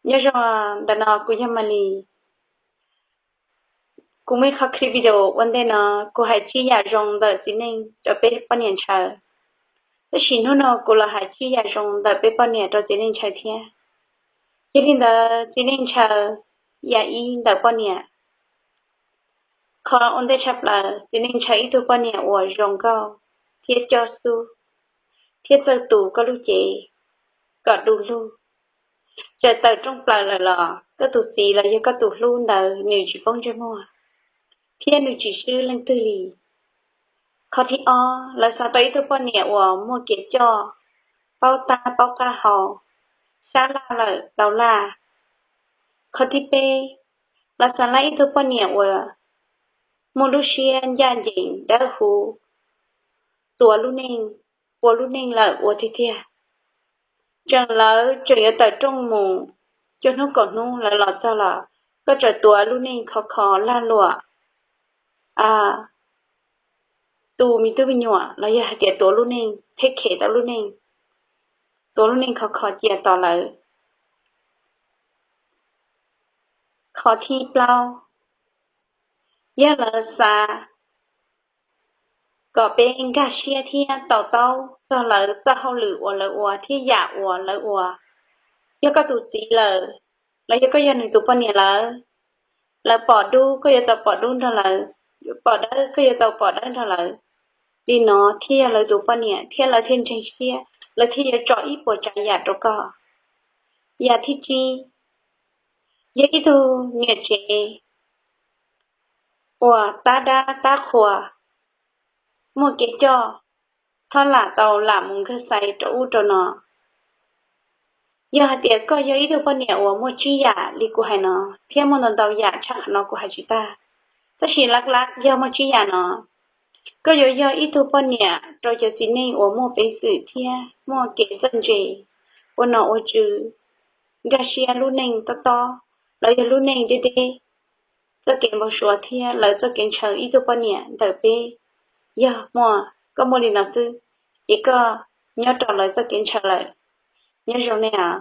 Nyob zoo, ntawm no kuv yog Malis. Kuv muaj ib qho clip video ua ntej no, kuv hais tsib yam zoo ntawm txiv neej rau peb poj niam ntshaw. Tab sis hnub no kuv los hais tsib yam zoo ntawm peb poj niam rau txiv neej ntshaw thiab. Yog li ntawd, txiv neej ntshaw, yam ib ntawm poj niam. Qhov ua ntej tshaj plaws, txiv neej ntshaw ib tug poj niam uas zoo nkauj thiab coj xub thiab txawj tu koj lub cev kom du lug. Txawm tawm rooj plaws lawm los koj tus txiv los yog koj tus hlub ntawd nws tsis poob ntsej muag thiab nws tsis swb leej twg li. Qhov thib ob, lawv xav tau ib tug poj niam uas muaj kev coj, paub tab paub qab hau, sab laj lawm tau laj. Qhov thib peb, lawv xav tau ib tug poj niam uas muaj lub siab ncaj ncees dawb huv, tuav lub neej, ua lub neej lawm ua tiag tiag. Tseem lawv tseem yuav tawm rooj mus, cuaj hnub kaum hnub lawv los txog los koj tseem tuav lub neej khov kho lag luam, tu me tub me nyuam los yog hais tias tuav lub neej, theb khev tau lub neej, tuav lub neej khov kho cia tos lawv. Qhov thib plaub, yog lawv xav kom peb nkag siab thiab to taub txog lawv txoj hauj lwm uas lawv ua thiab yam uas lawv ua. Yog koj tus txiv lawm, los yog koj yog nws tus poj niam lawm, lawv pom dub koj yuav tau pom dub nrog lawv, pom dawb koj yuav tau pom dawb nrog lawv. Li no thiaj yog lawv tus poj niam thiab lawv thiaj ntseeg siab, lawv thiaj yuav tso ib puas tsav yam rau koj. Yam thib tsib, yog ib tug niam tsev uas tab dab tab qhuas, muaj kev coj, txhob lam tau lam mus nkag xais rau ub rau no. Yog hais tias koj yog ib tug poj niam uas muaj tsib yam li kuv hais no, thiab muaj ntau ntau yam tshaj qhov no kuv hais tsis tag, tab sis lab lab yog muaj tsib yam no, koj yuav yog ib tug poj niam rau cov txiv neej uas muaj peev xwm thiab muaj kev txawj ntse, ua nom ua tswv, nkag siab lub neej tob tob, los yog lub neej deb deb, txoj kev npau suav thiab lawv txoj kev ntshaw ib tug poj niam ntawm peb. Yog muaj, koj muaj li no xwb, ces koj nyob rau lawv txoj kev ntshaw lawm. Nyob zoo nej os.